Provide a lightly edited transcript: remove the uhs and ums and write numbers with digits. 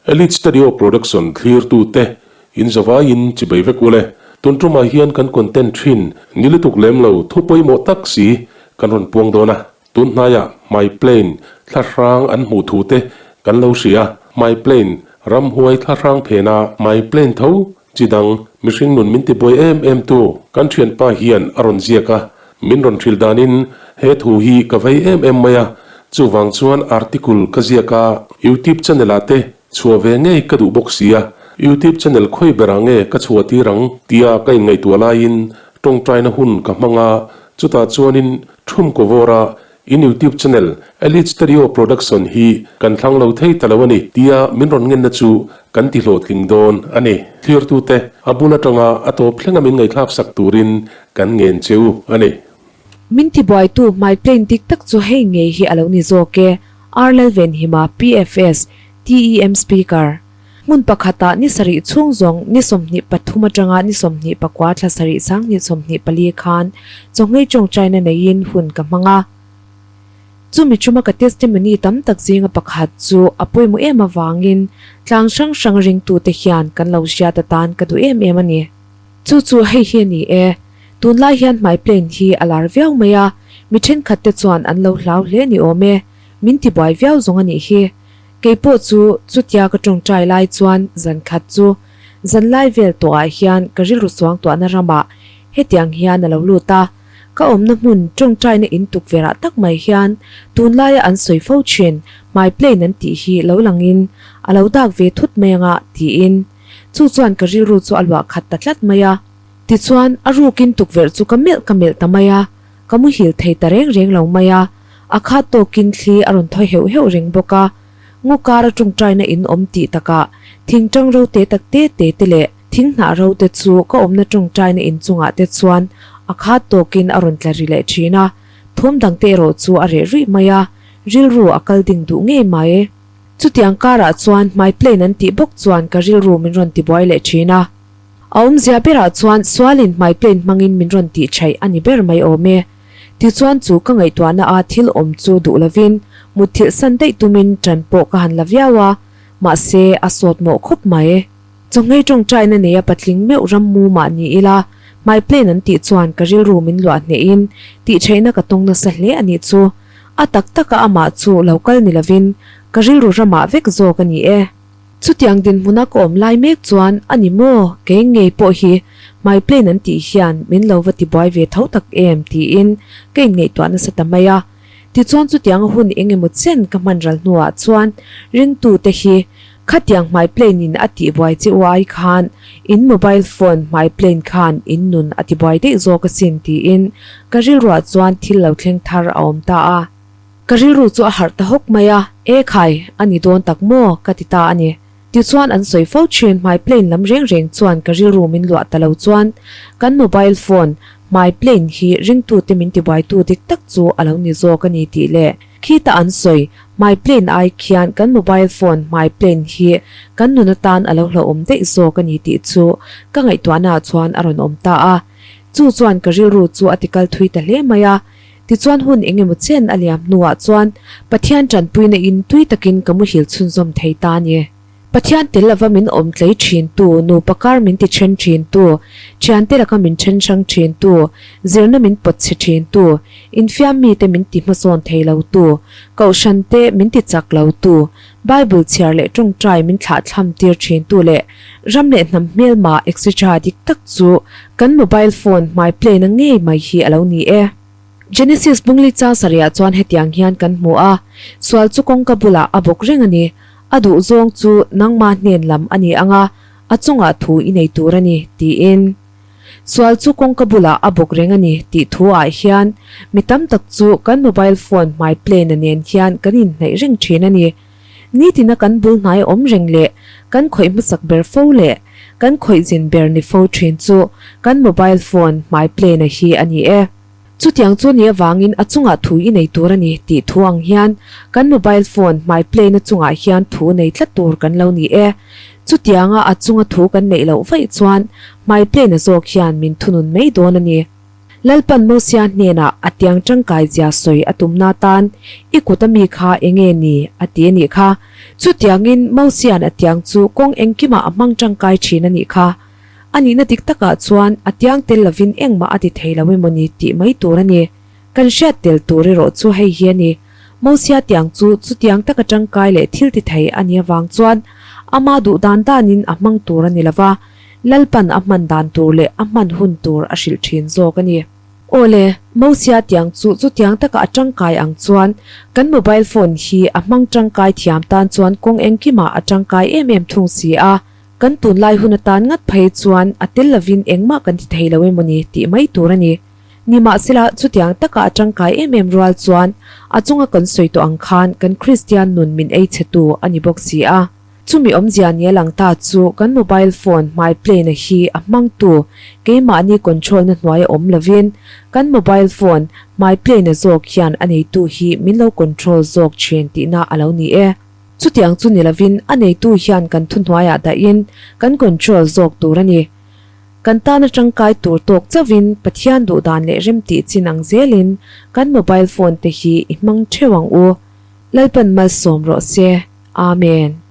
Elite Studio Production thlirtute in zavaiin chibai vek ule. Tun tumah hian kan content thin ni lutuk lem lo thu pawimawh tak si kan rawn puang dawn a. Tun hnaiah My Plane thla hrang an hmuh thu te kan lo hria. My Plane ramhuai thla hrang phena My Plane tho chi dang mihring nun min tibuai em em tu kan thianpa hian a rawn ziak a. Min rawn hrilh danin he thu hi ka vei em em mai a, chuvang chuan article ka ziak a, YouTube channel ah te chhuah ve ngei ka duh bawk sia, YouTube channel khawi berah nge ka chhuah tir ang tia ka inngaihtuah laiin tawngtaina hun ka hmang a, chutah chuanin Thum Kawvawra In YouTube channel Elite Stereo Production hi kan thlang lo thei ta lo a ni tia min rawn ngenna chu kan ti hlawhtling dawn a ni. Thlirtute a bul atanga a tawp thlenga min ngaihthlak sak turin kan ngen che u a ni. Min tibuaitu hmai plane dik tak chu hei ngei hi a lo ni zawk e, R Lalvenhima, PFS, TEM Speaker. Hmun pakhatah ni sarih chhung zawng ni 23 atanga ni 24 thla sarih sanghnih 24 khan chawngei tawngtaina neiin hun ka hmang a. Chumi chuma ka testimony tam tak zinga pakhat chu a pawimawh em avangin tlang hrang hrang ringtute hian kan lo hriat atan ka duh em em a ni. Chu chu hei hi a ni e, tunlai hian hmai plane hi a lar viau mai a, mi thenkhatte chuan an lo hlau hle ni awm e, min tibuai viau zawng a nih hi. Kei pawh chu chutia ka tawngtai lai chuan zan khat chu zan lai vel tawhah hian ka rilru suang tuahna ramah hetiang hian a lo lut a, ka awmna hmun tawngtaina in tukverhah tak mai hian tunlaia an sawi fo thin hmai plane an tih hi lo langin a lo dak ve thut mai anga tiin chu chuan ka rilru chu a luah khat ta tlat mai a. Tichuan a rukin tukverh chu ka melh ka melh ta mai a, Ka muhil thei ta reng reng lo mai a, a khat tawkin thli a rawn thaw heuh heuh reng bawk a. Ngaw kara tawngtaina in awm tih takah thing tang ro te tak te te te leh thing hnah ro te chu ka awmna tawngtaina in chungah te chuan a khat tawkin a rawn tla ri leh thin a, thawm dang te erawh chu a reh ruih mai a, rilru a kal ding duh ngei mai. Chutiang karah chuan hmai plane an tih bawk chuan ka rilru min rawn tibuai leh thin a. A awmzia berah chuan sualin hmai plane hmangin min rawn tih chhaih a ni ber mai awm e. Tichuan chu ka ngaihtuahna a thil awm chu duh lovin mutthilh san daih tumin ṭan pawh ka han la viau a, mahse a sawt mawh khawp mai. Chawngei ṭawngṭaina neia patling meuh ram mu mah ni ila hmai plane an tih chuan ka rilru min luah hnehin tih chhaihna ka tawng nasa hle a nih chu. A tak taka amah chu lo kal ni lovin ka rilru ramah vek zawk a ni e. Chutiang dinhmuna ka awm lai mek chuan a ni maw, kei ngei pawh hi my plane an tih hian min lo va tibuai ve tho tak em tiin ka inngaihtuah nasa ta mai a. Tichuan chutianga hun eng emaw chen ka hman ral hnuah chuan ringtute hi khatiang hmai plane in a tihbuai che u ai khan in mobile phone hmai plane khan in nun a tibuai daih zawk asin tiin ka rilruah chuan thil lo thleng thar a awm ta a. Ka rilru chu a harh ta hawk mai a, E khai, a ni dawn tak maw? ka ti ta a ni. Tichuan an sawi fo thin, hmai plane lam reng reng chuan ka rilru min luah ta lo chuan kan mobile phone hmai plane hi ringtute min tibuaitu dik tak chu a lo ni zawk a ni tih leh khita an sawi hmai plane ai khian kan mobile phone hmai plane hi kan nun atan a lo hlauhawm daih zawk a ni tih chu ka ngaihtuahnaah chuan a rawn awm ta a. Chu chuan ka rilru chu a tikal thui ta hle mai a. Tichuan hun eng emaw chen a liam hnuah chuan Pathian tanpuina in tui takin ka muhil chhunzawm thei ta a ni. Pathian tel lova min awm tlei thintu, nupa kar min ti then thintu, thiante laka min then hrang thintu, zirna min pawt chhe thintu, infiam mite min ti hmasawn thei lotu, kohhran te min ti chak lotu, Bible chhiar leh tawngtai min thlahthlam tir thintu leh ram leh hnam hmelma etc dik tak chu kan mobile phone hmai play na ngei mai hi a lo ni e. Genesis bungli chang sarihah chuan hetiang hian kan hmu a, sual chu kawngka bulah a bawk reng a ni, a duh zawng chu nangma hnen lam a ni ang a, a chungah thu i nei tur a ni, tiin. Sual chu kawngka bulah a bawk reng a ni tih thu ah hian mi tam tak chu kan mobile phone hmai plane a nen hian kan inhnaih reng thin a ni. Nitina kan bul hnai awm reng leh kan khawih hmasak ber fo leh kan khawih zin ber ni fo thin chu kan mobile phone hmai plane a hi a ni e. Chutiang chu ni avangin a chungah thu i nei tur a ni tih thu ang hian kan mobile phone hmai plane a chungah hian thu nei tlat tur kan lo ni e. Chutianga a chunga thu kan neih loh vaih chuan hmai plane a zawk hian min thunun mai dawn a ni. Lalpan Mosia hnenah a tiang tangkai zia sawi a tumna tan, I kut a mi kha enge ni? a ti a nih kha. Chutiangin Mosia'n a tiang chu kawng engkimah a hmang tangkai thin a nih kha. A nihna dik takah chuan a tiang tel lovin engmah a ti thei lo emaw ni tih mai tur a ni. Kan hriat tel tur erawh chu hei hi a ni. Mosia tiang chu chutiang taka tangkai leh thil ti thei a nih avang chuan ama duh dan danin a hmang tur a ni lo va, Lalpan a hman dan tur leh a hman hun tur a hrilh thin zawk a ni. Awle, Mosia tiang chu chutiang taka a tangkai ang chuan kan mobile phone hi a hmang tangkai thiam tan chuan kawng engkimah a tangkai em em thung si a, kan tunlai hun atan ngat phei chuan a tel lovin engmah kan ti thei lo emaw ni tih mai tur a ni. Nimahsela, chutiang taka a tangkai em em rual chuan a chunga kan sawi tawh ang khan kan Kristian nun min ei chhetu a ni bawk si a. Chumi awmzia nia lang ta chu kan mobile phone hmai plane-a hi a hmangtu keimahni control-na hnuaia awm lovin kan mobile phone hmai plane-a zawk hian a neitu hi min lo control zawk thin tihna a lo ni e. Chutiang chu ni lovin a neitu hian kan thuhnuaiah dahin kan control zawk tur a ni. Kan tana tangkai tur tawk chauhin Pathian duhdan leh remtih chin ang zelin kan mobile phone te hi i hmang theuh ang u. Lalpan malsawm rawh se. Amen.